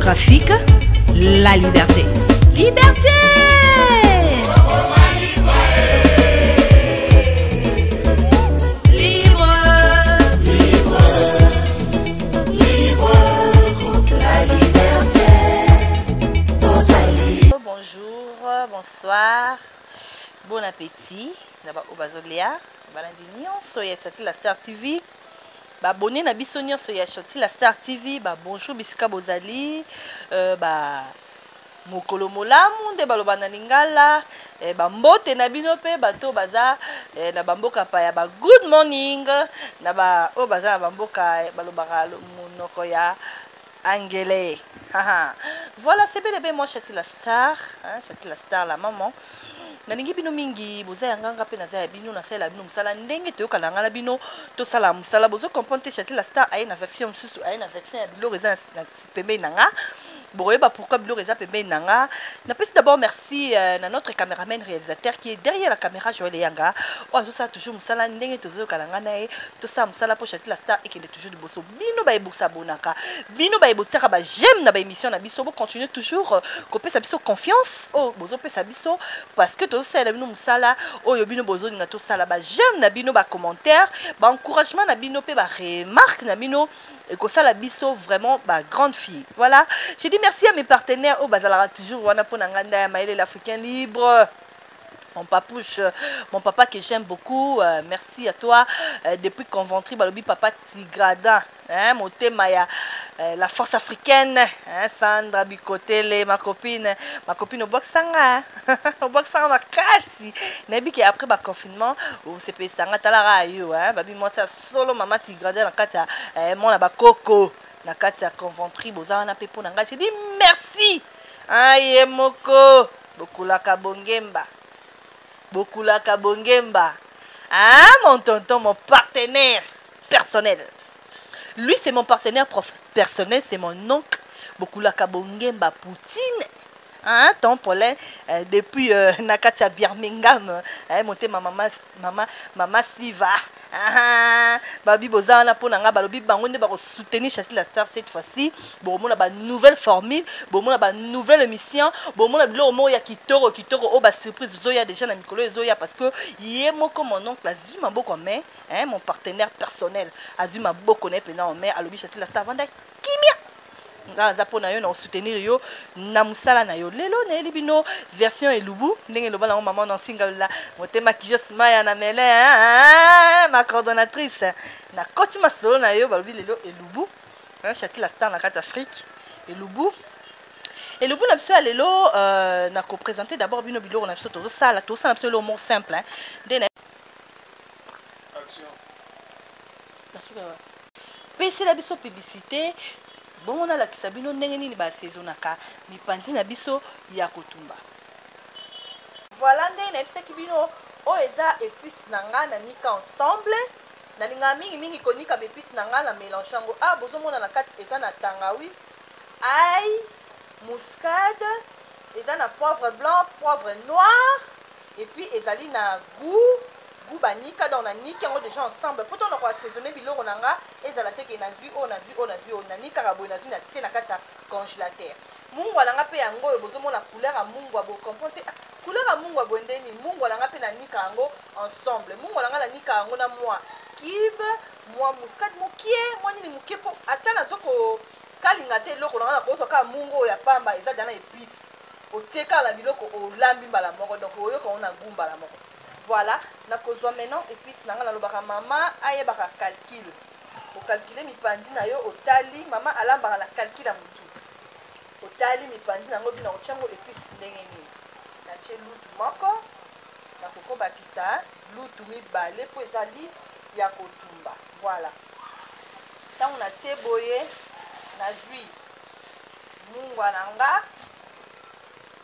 Graphique, la liberté. Liberté! Libre! Libre, libre, la liberté. Bonjour, bonsoir, bon appétit. Na ba oyo bazolia, balandi nyonso ya Chatila Star TV. Ba abonné na biso nyonso ya Chatila Star TV, ba bonjour bisika bozali, ba mokolo molamu nde baloba na lingala, ba mbote na bino pe bato baza na ba mboka paya, ba good morning na ba oyo baza na ba mboka balobaka monoko ya anglais. Voilà, c'est bel et bien moi Chatila Star, hein, Chatila Star la maman. Nalingi bino mingi, boza ya nganga pe naza ya bino, nasalela bino mosala ndenge toyokana nga na bino, tosala mosala. Bozo comprendre te Chatila Star aye na version mosusu, aye na version ya biloko eza na pembeni na nga. Bokoyeba pourquoi biloko eza pembeni na nga. Napesi d'abord merci na notre cameraman réalisateur qui est derrière la caméra, Joël Eyanga. Oyo azosala toujours mosala ndenge tozoyokana nga na ye, tosala mosala po Chatila Star ekende toujours liboso. Bino ba ebosabonaka, bino ba ebosaka ba j'aime na ba émission na biso, bo continuer toujours kopesa biso confiance oyo bozopesa biso parce que tozosalela bino mosala oyo bino bozolinga tosala. Ba j'aime na bino, ba commentaire, ba encouragement na bino pe ba remarque na bino ekosala biso vraiment ba grande fille. Voilà, je dis merci à mes partenaires oyo bazalaka toujours wana pona nganda ya Mayele l'Africain libre. Mon papouche, mon papa que j'aime beaucoup, merci à toi. Depuis Conventry, balobi papa Tigrada, hein, motema ya la force africaine, hein, Sandra Bikotele, ma copine, ma copine au box sanga, hein. Au box sanga makasi. Nayebi ke après ba confinement, au CP sanga talara yo, hein, babi moi ça solo maman Tigrada na kati ya mona ba koko na kati ya Conventry, boza wana pe pona nga. Je dis merci. Aye moko. Bokulaka bongemba. Bokulaka bongemba. Ah, mon tonton, mon partenaire personnel. Lui, c'est mon partenaire personnel, c'est mon oncle. Bokulaka bongemba Poutine. Hein, ton Paulin, depuis Nakatia Birmingham, hein, monté ma maman, maman, maman Siva. Ah, babi boza na pona nga balobi bango nde bako soutenir Chatila Star cette fois-ci. Bon, mona ba nouvelle formule, bon mona ba nouvelle émission, bon mona biloko moko ya kitoko kitoko o ba surprise zoya déjà na mikolo zoya parce que ye moko mon oncle azui maboko mais, hein, mon partenaire personnel azui maboko na pena mais alobi Chatila Star vanda kimia. Nga naza pona yo na soutenir yo na musala na yo. Lelo na yeli bino version elubu ndenge loba na maman Nancy Ngalula motema kijos maya na mele, hein, ma coordonnatrice na koti masolo na yo balobi lelo elubu, hein, Chatila Star na kati Afrique elubu. Elubu na biso ya lelo na ko présenter d'abord bino biloko na biso tozo sala, tozo sala biso lelo mot simple, hein. Nde na Action. Nasuka wa. Pesela biso publicité bongo nalakisa bino ndenge nini ba saisonnaka mipanzi na biso ya kotumba. Voilà ndenge nayebisaki bino oyo eza épice na nga na nika ensemble. Nalingaka mingi mingi konika ba épice na nga na mélange yango. Ah, bozomona na kati eza na tangawis, ail, muscade, eza na poivre blanc, poivre noir et puis ezali na goût, goût banika. Donc na niki yango déjà ensemble po tona ko assaisonner biloko na nga ezala te ke nazwi oyo, nazwi oyo, nazwi oyo, na nikaka boye, nazwi na tie na kati ya congélateur. Mungwa na nga pe yango oyo bozomona couleur ya mungwa, bo comprendre te. Ah, couleur ya mungwa boye nde nini? Mungwa na nga pe na nika yango ensemble. Mungwa na nga na nika yango na mwa kibe, mwa muscade mokie, mwa nini mokie po ata nazo ko kalinga te eloko na nga na kozwa kaka mungwa oyo ya pamba eza dana épice. Otie kaka na biloko olambi mbala moko, donc oyoka ngo na goût mbala moko. Voilà, nakozwa maintenant épice na nga, nalobaka mama ayebaka calcul. Okalcule mipanzi na yo, otali mama alambaka na calcul ya mutu. Otali mipanzi na ngo bino otia ngo épice ndenge nini. Natie lutu moko, nakokobakisa lutu mibale po ezali ya kotumba. Voilà. Tango natie boye, nazwi mungwa na nga,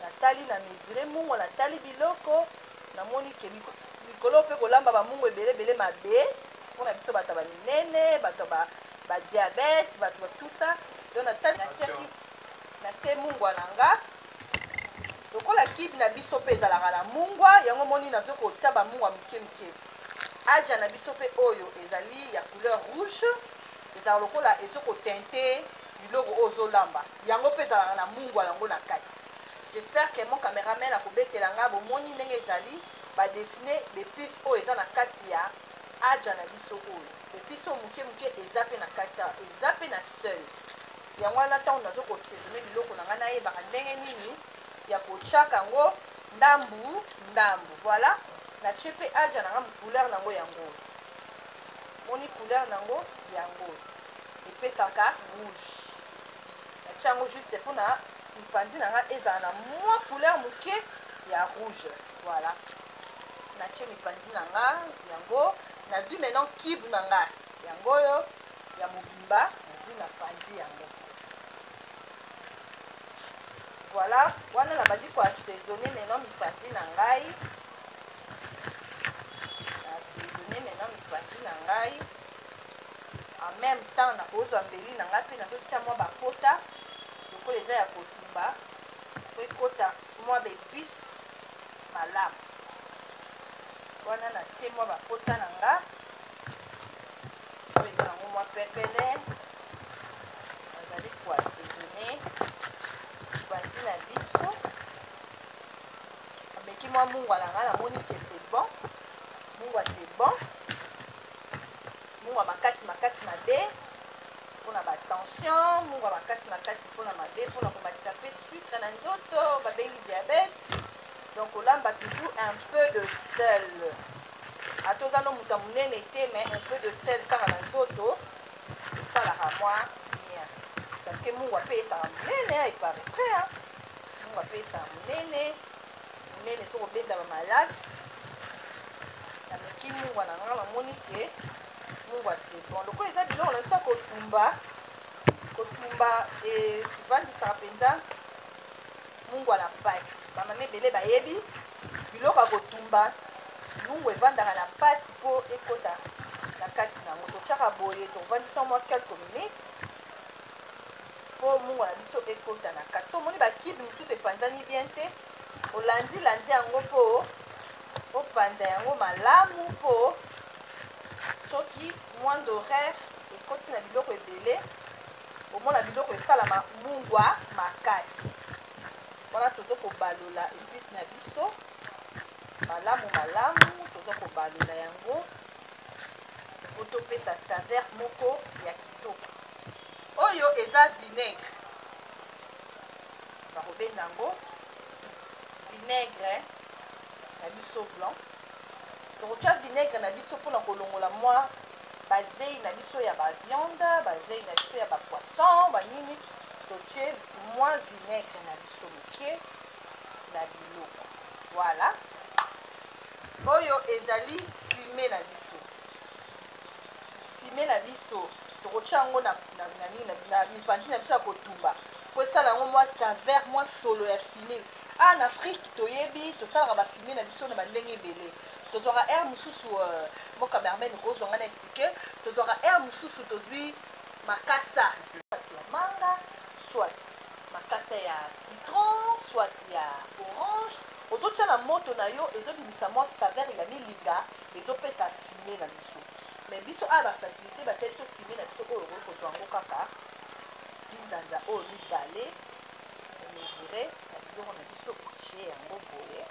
natali na mesure mungwa, natali biloko, namoni ke mikolo pe kolamba ba mungwa ebele ebele mabe mpona biso bato ya ba minene, bato ya ba diabète, bato ba tout ça. Donc natali, natie mungwa na nga. Lokola kibe na biso pe ezalaka na mungwa, yango moni nazo kotia ba mungwa mike mike. Aja na biso pe oyo ezali ya couleur rouge, ezalaka lokola ezo kotinte Biloko oyo ozolamba yango mpe ezalaka na mungwa yango na kati. J'espère que mon cameraman akobetela nga. Bomoni ndenge ezali badessine baepice oyo eza na kati ya aja na biso oyo. Epice oyo moke moke eza mpe na kati awa, eza mpe na sel. Yango wana ntango nazo kosaisonne biloko na ngai, nayebaka ndenge nini ya kotiaka yango ndambu ndambu. Voilà, natie mpe aja na nga, couleur nango yango oyo. Moni couleur nango yango oyo epesaka rouge. Natie yango juste mpona mipanzi na nga ezala na mwa couleur moke ya rouge. Voilà, natie mipanzi na nga yango. Nazwi maintenant cube na nga yango oyo ya mobimba, nazwi na panzi yango. Voilà, wana nabandi koassaisonne maintenant mipanzi na ngai. Naassaisonne maintenant mipanzi na ngai. En même temps nakozwa mbeli na ngai mpe nazotia mwa bapota lokola eza ya kotumba, po ekota mwa baepice malamu. Wana natie mwa bapota na nga oyo eza yango mwa pepele. Nazali koassaisonne bandi na biso. Ameki mwa mungwa na ngai, namoni ke c'est bon. Mungwa c'est bon, mungwa makasi makasi mabe mpona batension, mungwa makasi makasi mpona mabe mpona komatisa mpe sucre na nzoto, babengi diabète. Donc olamba toujours un peu de sel, ata oza no moto ya monene te, mais un peu de sel kaka na nzoto esalaka mwa bien, parce que mungwa mpe esaka monene, eparaîtrait mungwa mpe esaka monene monene soki obenda bamalade. Nameki mungwa na nga, namoni ke mungwa c'est bon. Lokola eza biloko na biso ya kotumba, kotumba evandisaka mpenza mungwa na mpasi. Bamama ebele bayebi biloko ya kotumba, mungwa evandaka na mpasi mpo ekota na kati na yango. Totiaka boye, tovandisa mwa quelques minutes mpo mungwa na biso ekota na kati. So omoni bakibe mosusu epanzani bien te, olandi-landi yango mpo opanza yango malamu, mpo soki moins d'horaire ekoti na biloko ebele, omona biloko esalama mungwa makasi. Wana toza kobalola epice na biso malamu malamu, toza kobalola yango po topesa saveur moko ya kitoko. Oyo eza vinaigre, bakobenda yango vinaigre na biso blanc. Tokotia vinaigre na biso mpona kolongola mwa bazei na biso ya baviande, bazei na biso ya bapoisson, banini. Totie mwa vinaigre na biso moke na biloko. Voilà, oyo ezali fume na biso. Fume na biso tokotia yango na, na, na, na, na mipanzi na biso ya kotumba po esala yango mwa saveur, mwa solo ya fume. Ah, na Afrique toyebi tosalaka bafume na biso na bandenge ebele. Tozwaka aire mosusu, moka bermen okozwa ngai na explike. Tozwaka aire mosusu, tozwi makasa soit ya manga, soit makasa ya citron, soit ya orange. Ozotia na moto na yo, ezobimisa mwa saveur ya milinga, ezopesa fume na biso. Mais biso awa bafacilité batali biso fume na biso oyo, okoki kozwa yango kaka binzanza oyo mibale, omesure na biloko na biso, otie yango boye,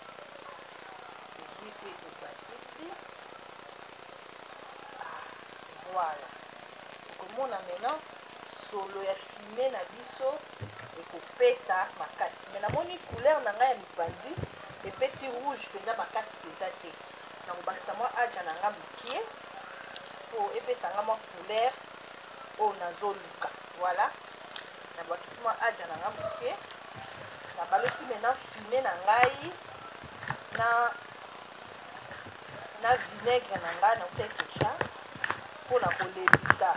ozwi mpe obakisi. Ah, voilà, okomona maintenant solo ya fume na biso ekopesa makasi. Me namoni couleur na ngai ya mipanzi epesi rouge mpenza makasi mpenza te. Nakobakisa mwa aja na ngai mokie mpo epesa nga mwa couleur oyo nazoluka. Voilà, nabakisi mwa aja na ngai mokie, nabalusi maintenant fume na ngai na vinaigre na ngai nautaki kotya mpona kolembisa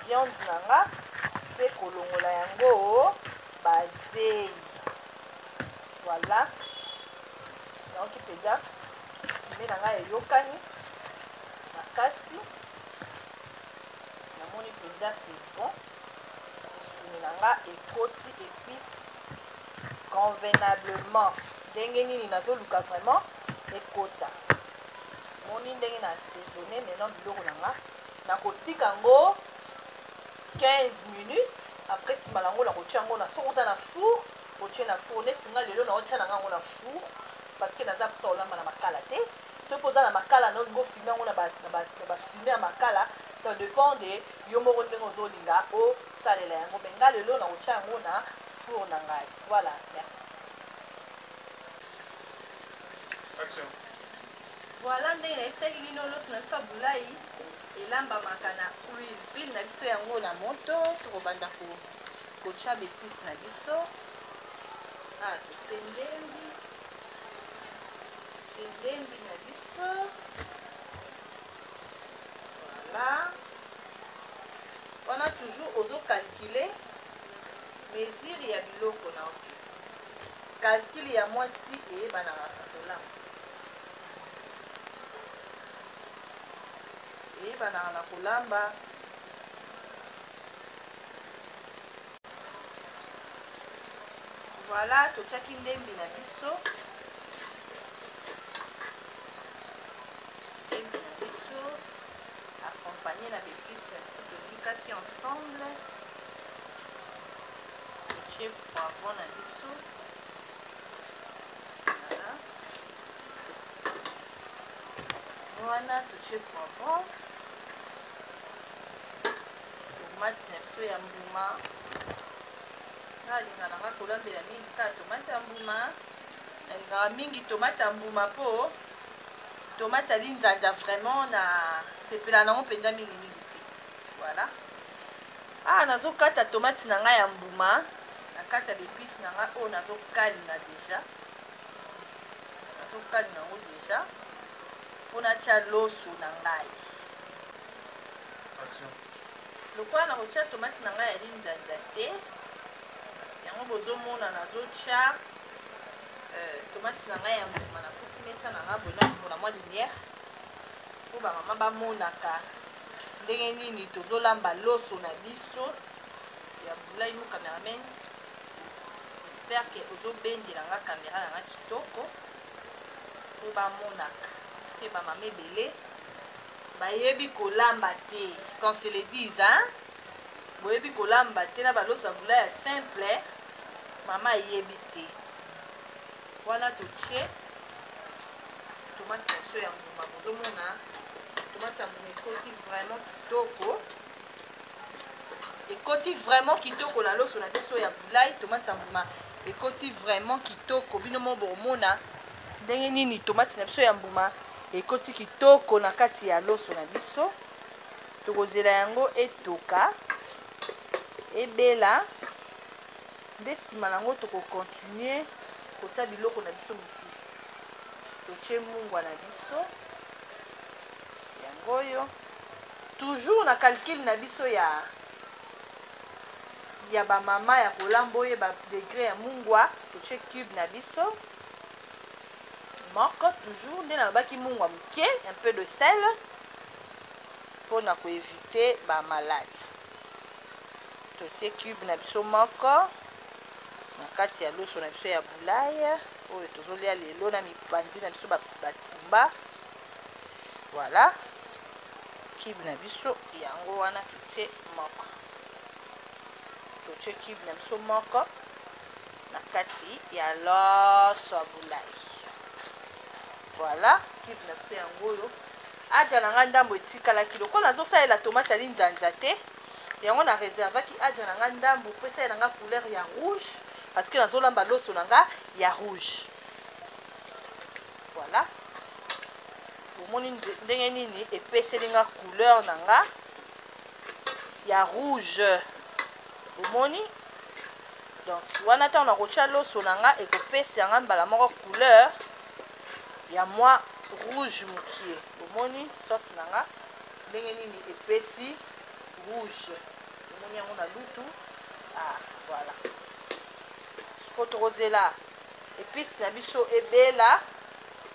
viande na nga mpe kolongola yango bazei. Voilà, nayoki mpenza fume na ngai eyokani makasi, namoni mpenza c'est bon. Fume na nga ekoti épice convenablement ndenge nini nazoluka, vraiment ekota. Moni ndenge na assaisonne maintenant biloko na nga, nakotika yango 15 minutes. Après nsima na yango nakotia yango na soki oza na four, otie na four. Neti nga lelo naotia na nga yango na four parce que naza mposa kolamba na makala te. Soki oza na makala na olingi ofume yango na bafume ya makala, ça dépend de yo moko ndenge ozolinga osalela yango. Mais nga lelo nakotia yango na four na ngai. Voilà, merci. Action. Voilà ndenge nayebisaki bino, loso na biso ya bulai elambamaka na huile. Huile na biso yango na moto, tokobanda kotia baepice na biso. Ah, totie ndembi, totie ndembi na biso. Voilà, wana toujours ozocalcule mesure ya biloko na yo. Toujours calcul ya mwasi eyebanaka na kolamba, eyebanaka na kolamba. Voilà, totiaki ndembi na biso, ndembi na biso accompagné na baepice na biso, tonikaki ensemble. Totie poivron na biso. Voilà, wana totie poivron, tomate na biso ya mbuma. Nga alinga nanga kolambela mingi kaka tomate ya mbuma. Nalingaka mingi tomate ya mbuma mpo tomate ya linzanza vraiment na sepela nango mpenza mingimingi te. Voilà, ah, nazokata tomate na ngai ya mbuma na kati ya baepice na ngai oyo nazokalinga deja, nazokalinga yango deja mpo natya loso na ngai. Action. Lokola nakotia tomate na ngai ya linzanza te, yango bozomona nazotya tomate na ngai ya mbuma. Nakufi mesa na ngai boye, nafungola mwa lumière mpo bamama bamonaka ndenge nini tozolamba loso na biso ya bulai. Mo cameraman, j'espère que ozobendela nga caméra na nga kitoko mpo bamonaka te. Bamama ebele bayebi kolamba te, qu'on se le dise, hein? Boyebi kolamba te na baloso ya bulai ya simple, mama ayebi te. Wana totie tomate na biso ya mbuma. Bozomona tomate ya mbuma ekoti vraiment kitoko, ekoti vraiment kitoko na loso na biso ya bulai. Tomate ya mbuma ekoti vraiment kitoko. Bino mo bokomona ndenge nini tomate na biso ya mbuma ekoti kitoko na kati ya loso na biso. Tokozela yango etoka, ebela, nde nsima nango tokocontinue kotia biloko na biso mosusu. Totie mungwa na biso yango oyo, toujours na calcul na biso ya bamama ya kolamba, oyeba degré ya mungwa. Totie cube na biso moko, toujours nde nalobaki, mungwa moke, un peu de sel mpona koéviter bamalade. Totie cube na biso moko na kati ya loso na biso ya bulai oyo tozolia lelo na mipanzi na biso batumba. Voilà, cube na biso yango wana, totie moko, totie cube na biso moko na kati ya loso ya bulai. Voilà, cube na biso yango oyo. Adja na ngai ndambo etikalaki, lokola nazosalela tomate ya linzanza te, yango na réservaki adja na ngai ndambo mpo esalela nga couleur ya rouge, parce que nazolamba loso na nga ya rouge. Voilà, bomoni ndenge nini epeseli nga couleur na nga ya rouge, bomoni. Donc wana ntango nakotia loso na nga, ekopesa yanga mbala moko couleur ya mwa rouge mokie. Bomoni sauce na nga ndenge nini epesi rouge, bomoni yango na lutu. Ah, voilà, siko tokozela épice na biso ebela,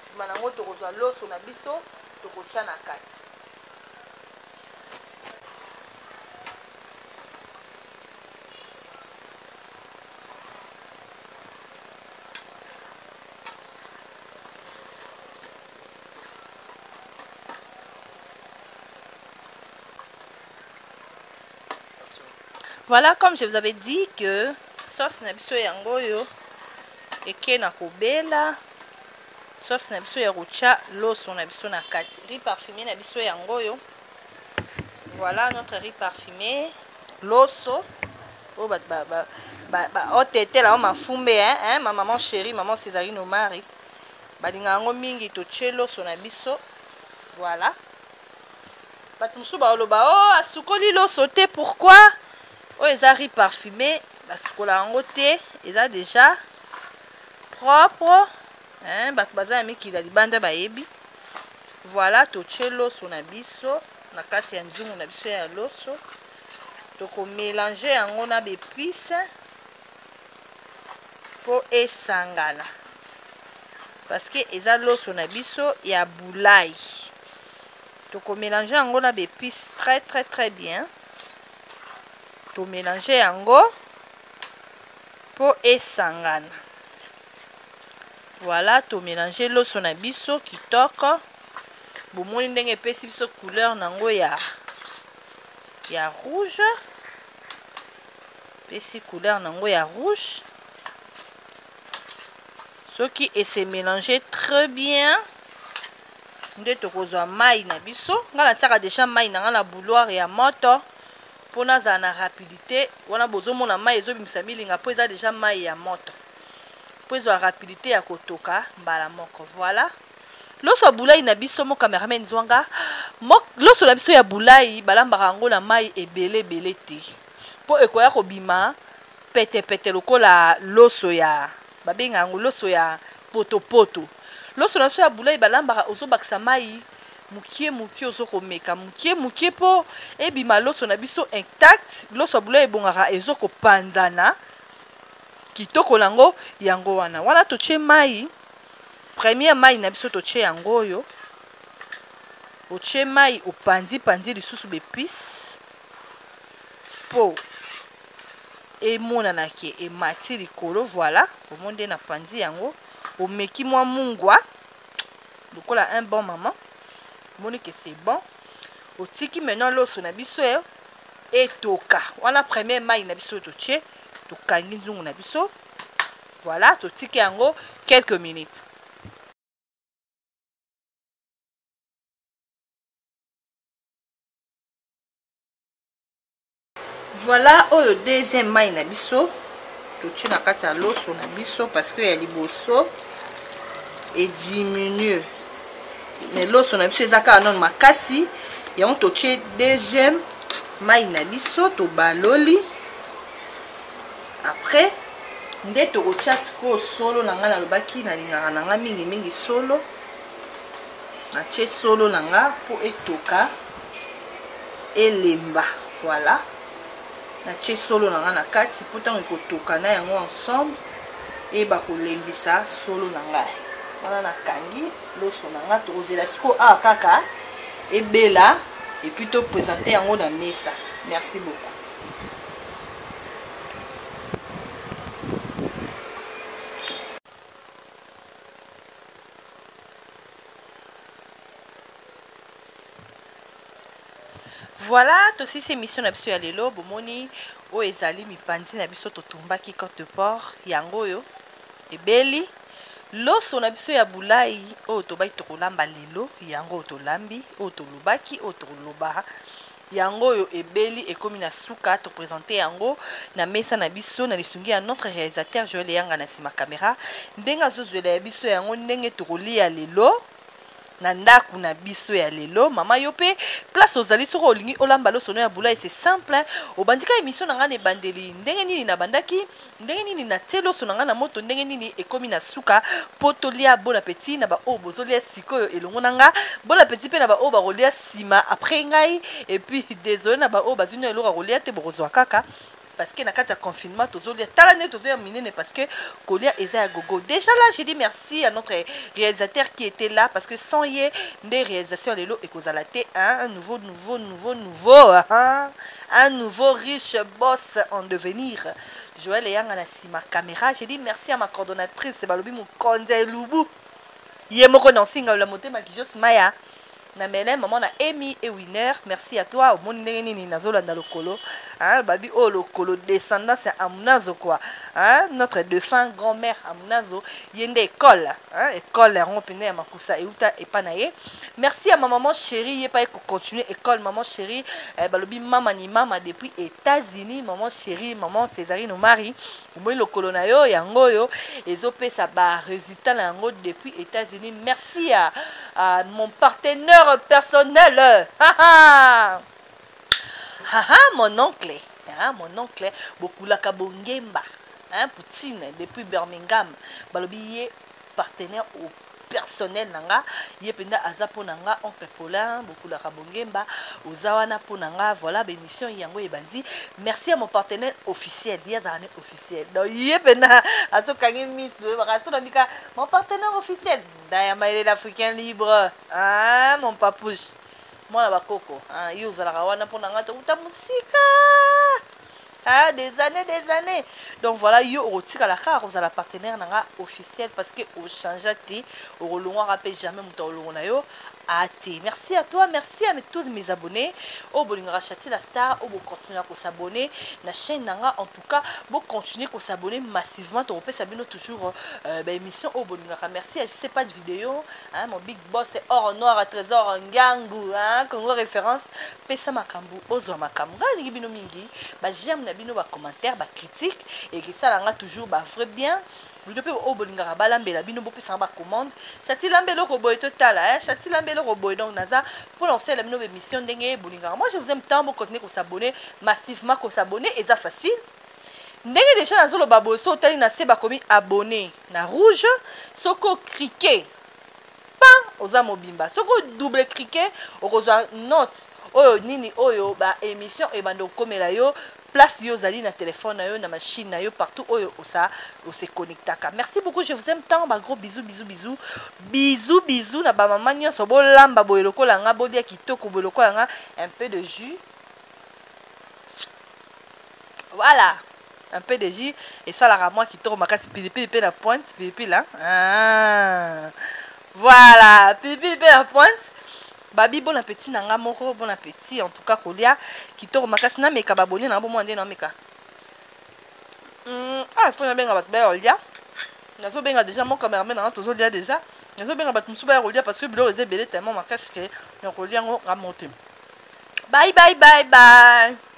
nsima nango tokozwa loso na biso, tokotia na kati. Voilà, comme je vous avais dit que sauce na biso yango oyo eke na kobela, sauce na biso ya kotya loso na biso na kati, riz parfumé na biso yango oyo. Voilà notre riz parfumé, loso oyo bato baotetela o mafumbe, hein, hein, ma maman chérie, maman Césarine Omari, balinga yango mingi. Totie loso na biso. Voilà, bato mosusu baloba: "Oh, asukoli loso te, pourquoi?" Oyo eza riz parfumé, basukola yango te, eza déjà propre, hein. Bato baza na mikili ya libanda bayebi. Voilà, totie loso na biso na kati ya nzungu na biso ya loso. Tokomélanger yango na baépices mpo esangana, parce que eza loso na biso ya bulai. Tokomélanger yango na baépices très très très bien. Tomélanger yango mpo esangana. Voilà, tomélanger loso na biso kitoko. Bomoni ndenge epesi biso couleur nango ya rouge, epesi couleur nango ya rouge. Soki ese mélange très bien, nde tokozwa mai na biso. Ngai natiaka déjà mai na ngai na bouilloire ya moto mpo nazala na rapidité. Wana bozomona mai ezobimisa milinga mpo eza déjà mai ya moto, mpo ezwa rapidité ya kotoka mbala moko. Voilà loso ya bulai na biso. Mo cameraman, zwanga loso na biso ya bulai. Balambaka yango na mai ebele ebele te, mpo ekoya kobima petepete lokola loso ya babenga yango loso ya potopoto. Loso na biso ya bulai balambaka, ozobakisa mai mokie mokie, ozokomeka mokie mokie mpo ebima loso na biso intact. Loso ya bulai ebongaka, ezokopanzana kitoko nango yango wana. Wana totie mai, premier mai na biso totie yango oyo. Otie mai, opanzi-panzi lisusu baépices mpo emonanaki emati likolo. Voilà, omoni nde na panzi yango. Omeki mwa mungwa lokola un bon maman, omoni ke c'est bon. Otiki maintenant loso na biso etoka. Wana premier mai na biso totie, tokangi nzungu na biso. Voilà, totiki yango quelques minutes. Voilà, oyo deuxième mai na biso totie na kati ya loso na biso, parce que ya liboso ediminue, mais loso na biso eza kaka nano makasi. Yango totie deuxième mai na biso, tobaloli. Après nde tokotia sikoyo solo na ngai. Nalobaki nalingaka na ngai mingimingi solo. Natie solo na nga mpo etoka, elemba. Voilà, natie solo na nga na kati mpo ntango ekotoka na yango ensemble, eyeba kolembisa solo na ngai. Wana nakangi loso na nga. Tokozela sikoyo awa kaka ebela, et puis toprésenter yango na mesa. Merci beaucoup. Voilà, tosisi émission na biso ya lelo. Bomoni, oyo ezali mipanzi na biso totumbaki côte de porc. Yango oyo ebeli. Loso na biso ya bulai oyo tobaki tokolamba lelo, yango oyo tolambi, oyo tolobaki, oyo toloba, yango oyo ebeli, ekomi na suka. Toprésenter yango na mesa na biso na lisungi ya notre réalisateur Joel Eyanga na nsima caméra, ndenge azozwela ya biso yango, ndenge tokolia lelo na ndako na biso ya lelo. Mama, yo mpe place ozali, soki olingi olamba loso no ya bulai, c'est simple. Obandika émission na ngai na ebandeli, ndenge nini nabandaki, ndenge nini natie loso na ngai na moto, ndenge nini ekomi na suka mpo tolia. Bon appétit na baoyo bozolia sikoyo elongo na nga. Bon appétit mpe na baoyo bakolia nsima après ngai. Et puis désolé na baoyo bazwi no eloko ya kolia te, bokozwa kaka, parce que na kati ya confinement tozolia. Tala ndenge tozoya minene, parce que kolia eza ya gogo. Déjà là, j'ai dit merci à notre réalisateur qui était là, parce que sans ye nde réalisation ya lelo ekozala te. Un nouveau nouveau nouveau nouveau, hein? Un nouveau riche boss en devenir, Joël Eyanga na nsima caméra. J'ai dit merci à ma coordonnatrice, balobi mokonzi ya elubu ye moko na nsinga la motema, Kijos Maya. Na Melun, maman na Amy et Winner, merci à toi. Omoni ndenge nini nazolanda lokolo, hein, babi oyo lokolo descendance ya Amunazo quoi, hein, notre défunt grand-mère Amunazo, ye nde école, hein, école yango mpenza ya makusa euta epa na ye. Merci à ma maman chérie, ye pa ye continuer école, maman chérie, eh, balobi mama ni mama depuis États-Unis, maman chérie, maman Césarine Omari, omoni lokolo na yo yango oyo ezopesa ba résultat na yango depuis États-Unis. Merci à mon partenaire personnel, ha ha, mon oncle, hein, mon oncle Bokulaka Bongemba, hein, Poutine depuis Birmingham, balobi ye partenaire au personnel na nga, ye mpenza aza mpo na nga. Oncle Paulin Bokulaka Bongemba, oza wana mpo na nga. Voilà, bémission yango ebandi. Merci à mon partenaire officiel, ye azala ne officiel, donc ye mpenza azokangi miso, oyebaka so na bika mon partenaire officiel Ndaya Mayele, l'Africain libre, ah, mon papouche, mwana bakoko, ah, ye ozalaka wana mpo na nga, tokuta mosika, ah, des années, des années. Donc voilà, yo okotikala kaka kozala partenaire na nga officiel parce que ochange te, okolongwaka mpe jamais, moto akolongo na yo ate. Merci à toi, merci à tous mes abonnés oyo bolingaka Chati la Star, oyo bocontinue kosabonner na chaîne na nga. En tout cas, bocontinue kosabonner massivement, tokopesa bino toujours baémission oyo bolingaka. Merci à Je sais pas de vidéo, hein, mon big boss or noir, Trésor Ngangu, hein, Congo référence, pesa makambo, ozwa makambo. Ngai alingi bino mingi, baj'aime na bino, bacommentaire, bacritique ekesalanga toujours bavrai bien. Bino mpe oyo bolingaka balambela bino, bopesaka bacommande, Chati lambe eloko boye, totala, Chati lambe eloko boye. Donc naza mpona kosalela bino bémission ndenge bolingaka. Moi, je vous aime tant. Bocontinue kosabonner massivement. Kosabonner eza facile. Ndenge déjà nazoloba boye, so otali na se, bakomi abonné na rouge. Soki ocliquer pan, oza mobimba. Soki odouble cliquer, okozwa note oyo nini oyo baémission ebanda kokomela yo place yo ozali, na téléphone na yo, na machine na yo, partout oyo osa ose connectaka. Merci beaucoup, je vous aime tant. Ba gros bisous, bisous, bisous, bisous, bisous na bamama nyonso. Bolamba boye lokola nga, bolia kitoko boye lokola nga. Un peu de jus, voilà, un peu de jus esalaka mwa kitoko makasi. Pilipili mpe na pointe, pilipili, ah, voilà, pilipili mpe na pointe. Babi bon appétit na nga moko, bon appétit. En tout cas, kolia kitoko makasi. Nameka baboni na bomona nde nameka. Ah, faut nabenga bato baya kolia. Nazobenga déjà mon cameraman nanga, tozolia déjà. Nazobenga bato mosusu baya kolia parce que biloko eza ebele tellement makasi ke na kolia yango nga mo te. Bye bye, bye bye.